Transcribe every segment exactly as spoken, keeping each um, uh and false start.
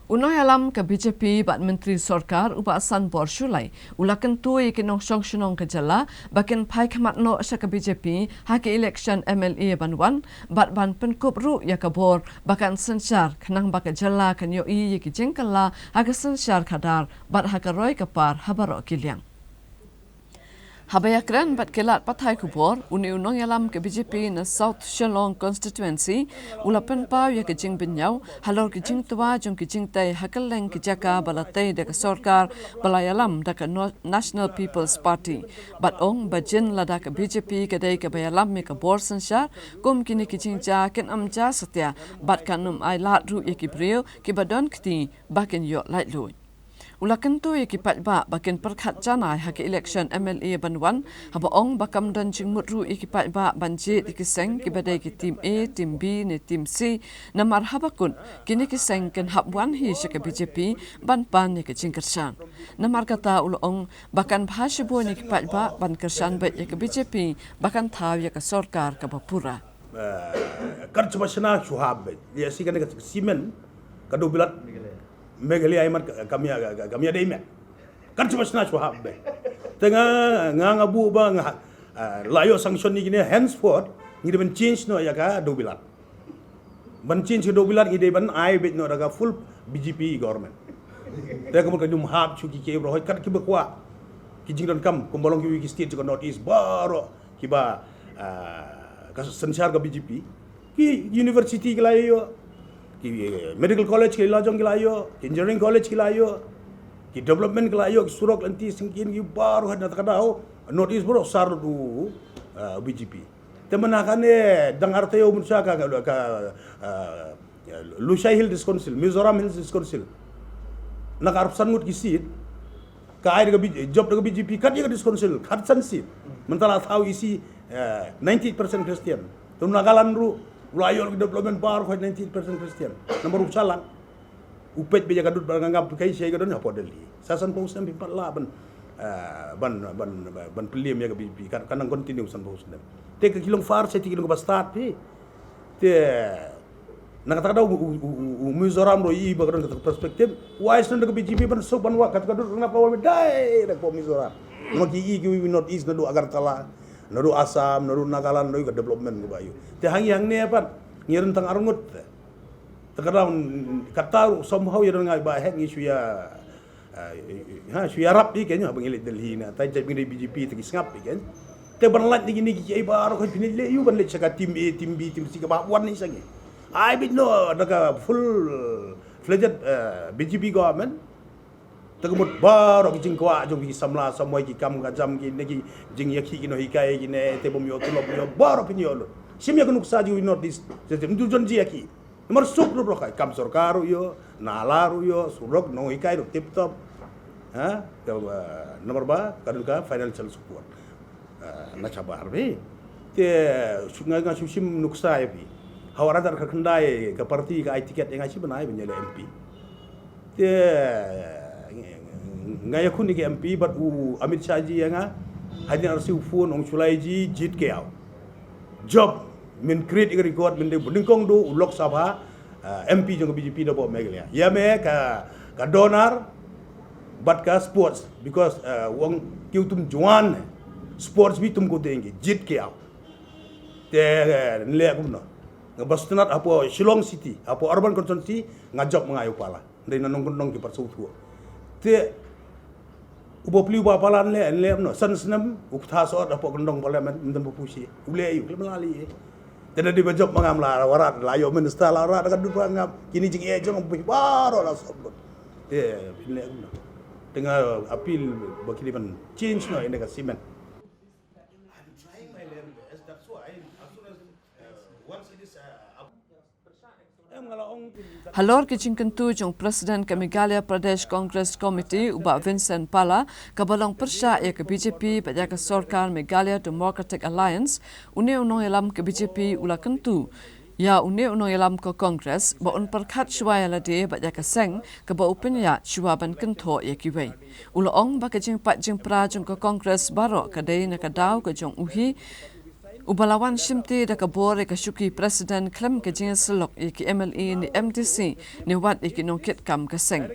U nongïalam ka B J P bad Myntri Sorkar u Bah Sanbor Shullai u la kyntu ïa ki nongshong shnong ka jylla ba kin phai khmat noh sha ka B J P ha ka election M L A ban wan bad ban pynkup ruh ïa ka bor ba kan synshar khnang ba ka jylla kan ïohi ïa ki jingkylla ha ka synshar khadar bad ha ka roi ka par ha baroh ki liang. Haba ïakren bad ki lad pathai khubor, une u nongïalam ka B J P na South Shillong Constituency u la pynpaw ïa ka jingbynñiaw halor ka jingtwa jong ka jingtei ha kylleng ka jaka ba la tei da ka sorkar ba la ïalam da ka No-, National People's Party. Bad ong ba jin lada ka B J P ka dei kaba ïalam ïa ka bor synshar kum kine ki jingjia kin ym jia satia bad kan ym ailad ruh ïa ki briew kiba don kti ba kin ïoh laitluid. U la kyntu ïa ki paidbah ba kin pyrkhat janai ha ka election M L A ban wan, haba ong ba kam don jingmut ruh ïa ki paidbah ban jied ïa ki seng kiba dei ki tim A, tim B ne tim C, namar haba kut kine ki seng kin hap wan hi sha ka B J P ban pan ïa ka jingkyrshan. Namar kata u la ong ba kan bha shibun ïa ki paidbah ban kyrshan beit ïa ka B J P ba kan thaw ïa ka sorkar kaba pura. Eh, kan shu ba shna shu hap beit. Ïa shi kane ka cement ka dewbilat Meghalaya, ai mat ka, ka mia, ka, ka mia dei met. Kan shu ba shna shu hap beit. Te nga, nga, nga buh ba nga, eh, la ïoh sanction ïa kine, henceforth ngi dei ban change noh ïa ka dewbilat. Ban change ka dewbilat ngi dei ban ai beit noh da ka full B J P government. Te ka mut ka jum hap shu ki kiei baroh kat kiba kwah ki jingdonkam kumba long kiwei ki state jong ka North East baroh kiba, ah, ka synshar ka B J P. Ki university ki la ïoh, ki, eh, medical college ki la jong ki la ïoh, ki engineering college ki la ïoh, ki development ki la ïoh, ki surok lynti syngkien ki baroh na kata ka daw North East baroh sar lut u, ah, B J P. Te mynta kane dang ar taïew mynta ka, ka, ka, ah, Lushai Hill District Council, Mizoram Hill District Council. Na ka arphew san ngut ki seat ka ai da ka B-, jop da ka B J P, kat ïa ka District Council khatsan seat. Mynta la thaw ïa shi, eh, ninety-eight percent Christian. Te u Nagaland ruh u la ïoh ka development baroh khat ninety-eight percent Christian. Namar u shalang u peit beit ïa ka dud ba nga ngam phi kai shi ka don hapoh Delhi. Sa sanphew snem phim pat lah ban, eh, ban, ban, ban pynliem ïa ka B J P. Kan, kan nang continue sanphew snem. Te ka ki long far sha te ki long kaba stad phi. Te na kata ka daw u, u, u, u Mizoram ruh i ba ka don kata ka perspective. Wai snem da ka B J P ban suk ban wad kata ka dud rnap ka wad direct hapoh Mizoram. Namar ki i kiwei North East naduh Agartala, naduh Assam, naduh Nagaland, naduh ka development kaba ïoh. Te hangne hangne pat ngi don tang arngut. Te ka daw kata ruh somehow ïa don nga ba hek ngi shu ïa, ah, ha, shu ïarap ïa kane haba ngi leit Delhi na, tai jait ngi dei B J P te ki sngap ïa kane. Te ban lait ïa kine ki kiei baroh ka phin leit leh ïa u ban leit sha ka team A, team B, team C kaba wan ïa sha ngi. Ai beit noh da ka full fledged, eh, B J P government. Te ka mut baroh ki jingkwah jong ki samla samwei, ki kam ka jam, kine ki jingïakhih, ki nonghikai kine, te bym ïoh tulop ïoh baroh phin ïoh lut. Shim ïa ka nuksa jong u North East, te te mtu jon jingïakhih. Namar suk ruh baroh ka kam sorkar ruh ïoh, nala ruh ïoh, surok nonghikai ruh tip top. Ha? Ka, eh, namar ba ka don ka financial support. Ah, na shabar phi. Te shu, nga, nga shu shim nuksa ïa phi. Ha u ar hajar khatkhyndai ka party ka ai ticket ïa nga shi bnai ban ïaleh M P. Te nga ïakhun ïa ka M P bad u Amit Shah ji ïa nga. Hadien ar siew phone ong Shullai ji jied keiñ. Jop men create ïa ka record men dei nyngkong duh u Lok Sabha, ah, M P jong ka B J P napoh Meghalaya. Ïa me ka, ka donor bad ka sports, because, ah, u ong ki u tum juan sports bi tum ko deng ki jied keiñ. Te, eh, nleh kumno. Nga ba sngewtynnat hapoh Shillong City, hapoh urban constituency, nga jop ma nga ïa u Pala. Dei na nongkyndong ki pat sngewthuh. Te u bapli u ba Pala nleh, nleh kumno. San snem u ktha sot hapoh kyndong parliament, ym don ba pushi. U leh ïa u, khlem la leh ïa. Te na dei ba jop ma nga, ym la wanrah, la ïoh minister la wanrah, da ka dut ba ngam. Kine jingeh jong nga baroh la sop lut. Te phin leh kumno. Te nga appeal ba ki dei ban change noh ïa kane ka cement. I'm trying my level best, that's why as soon as, uh, once it is, uh, up- Halor ki jingkyntu jong President ka Meghalaya Pradesh Congress Committee u Bah Vincent Pala, kaba long pyrshah ïa ka B J P bad ïa ka sorkar Meghalaya Democratic Alliance, une u nongïalam ka B J P u la kyntu ïa une u nongïalam ka Congress ba un pyrkhat shuwa ïa lade bad ïa ka seng kaba u pynïaid shuwa ban kynthoh ïa kiwei. U la ong ba ka jingpait jingpra jong ka Congress baroh ka dei na ka daw ka jong u hi, Uba la wan shimti da ka bor ïa ka shuki president khlem ka jingïasyllok ïa ki M L A ne M D C ne wat ïa ki nongkitkam ka seng.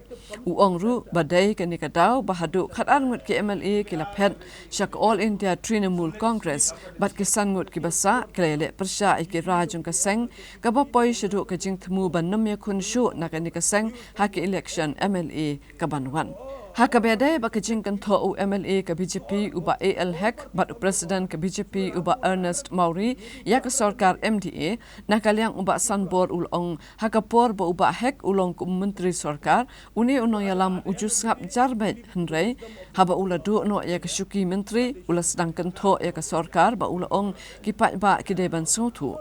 U ong ruh ba dei kane ka daw ba haduh khatar ngut ki M L A ki la phet sha ka All India Trinamool Congress bad ki san ngut ki basa ki la ïaleh pyrshah ïa ki rai jong ka seng kaba poi shaduh ka jingthmu ban nym ïakhun shuh na kane ka seng ha ki election M L A kaban wan. Ha kaba ïadei bad ka jingkynthoh u M L A ka B J P uba A L Hek bad u president ka B J P uba Ernest Mawrie ïa ka sorkar M D A, na ka liang u Bah Sanbor u la ong ha ka por ba u Bah Hek u long kum u myntri sorkar, une u nongïalam u ju sngap jar beit hynrei haba u la duh noh ïa ka shuki myntri u la sdang kynthoh ïa ka sorkar ba u la ong ki paidbah ki dei ban sngewthuh.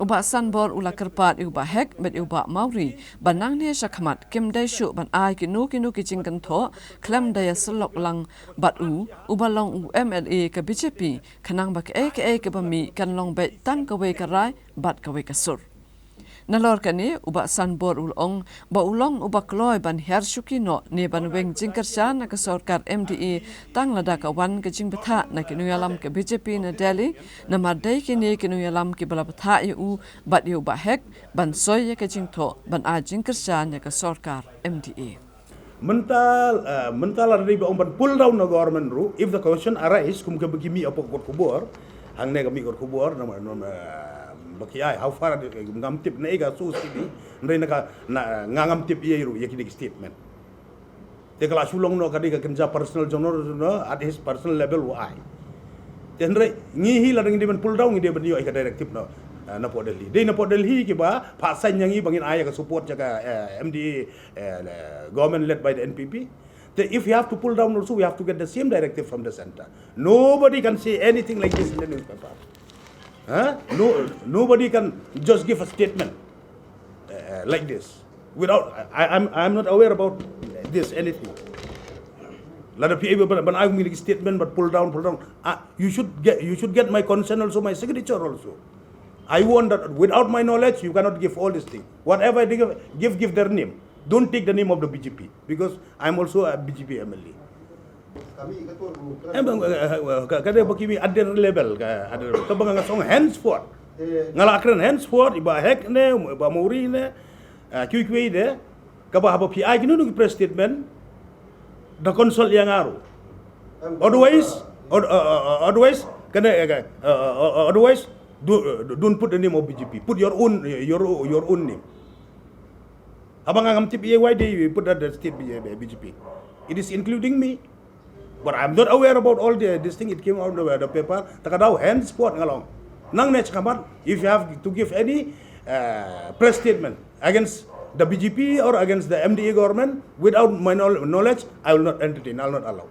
U Bah Sanbor u la kyrpad ïa u Bah Hek bad ïa u Bah Mawrie ba nangne shakhmat kim dei shuh ban ai kino kino ki jingkynthoh khlem da ïasyllok lang bad u uba long u M L A ka B J P khnang ba kaei kaei kaba mih kan long beit tang kawei ka rai bad kawei ka sur. Nalor kane u Bah Sanbor u la ong ba u long uba kloi ban hiar shuki noh ne ban weng jingkyrshan na ka sorkar M D A tang lada ka wan ka jingbthah na ki nongïalam ka B J P na Delhi, namar dei kine ki nongïalam kiba la bthah ïa u bad ïa u Bah Hek ban soi ïa ka jingthoh ban ai jingkyrshan ïa ka sorkar M D A. Mynta, eh, mynta lada dei ba ong ban pull down na government ruh, if the question arise kum kaba ki mih hapoh kot khubor, hangne ka mih kot khubor na, na, na, ba ki ai, how far, ngam tip na ïa ka source kine, hynrei na ka, na, nga ngam tip ïa ruh ïa kine ki statement. Te ka la shu long noh ka dei ka kynja personal jong u, at his personal level u ai. Te hynrei ngi hi lada ngi dei ban pull down ngi dei ban ïoh ïa ka directive na, eh, napoh Delhi. Dei napoh Delhi kiba phah sign ïa ngi ba ngin ai ïa ka support ïa ka, eh, M D A, eh, government led by the N P P. Te if we have to pull down also, we have to get the same directive from the center. Nobody can say anything like this in the newspaper. Huh? No, nobody can just give a statement, uh, like this without, I, I'm, I'm not aware about this anything. Lada phi able ban, ban ai ïa ngi statement, but pull down, pull down. Uh, you should get, you should get my consent also, my signature also. I want that without my knowledge, you cannot give all this thing. Whatever I give, give, give their name. Don't take the name of the B J P because I'm also a B J P M L A. Em, em, eh, eh, eh, ka, ka dei ba ki mih at their level, ka, at their level. Kaba nga song henceforth. Nga la kren henceforth, i Bah Hek ne, i Bah Mawrie ne, ah, kiwei kiwei de, kaba haba phi ai kino kino ki press statement, da consult ïa nga ruh. Otherwise, od-, uh, uh, uh, otherwise, kane, eh, ka, uh, uh, uh, otherwise, do, uh, don't put the name of B J P. Put your own, your, your own name. Haba nga ngam tip ïa, why they put that, that state B J P? It is including me. But I'm not aware about all the, this thing. It came out of the paper. Ta ka daw henceforth nga la ong. Nangne shakhmat, if you have to give any, uh, press statement against the B J P or against the M D A government, without my knowl-, knowledge, I will not entertain, I will not allow.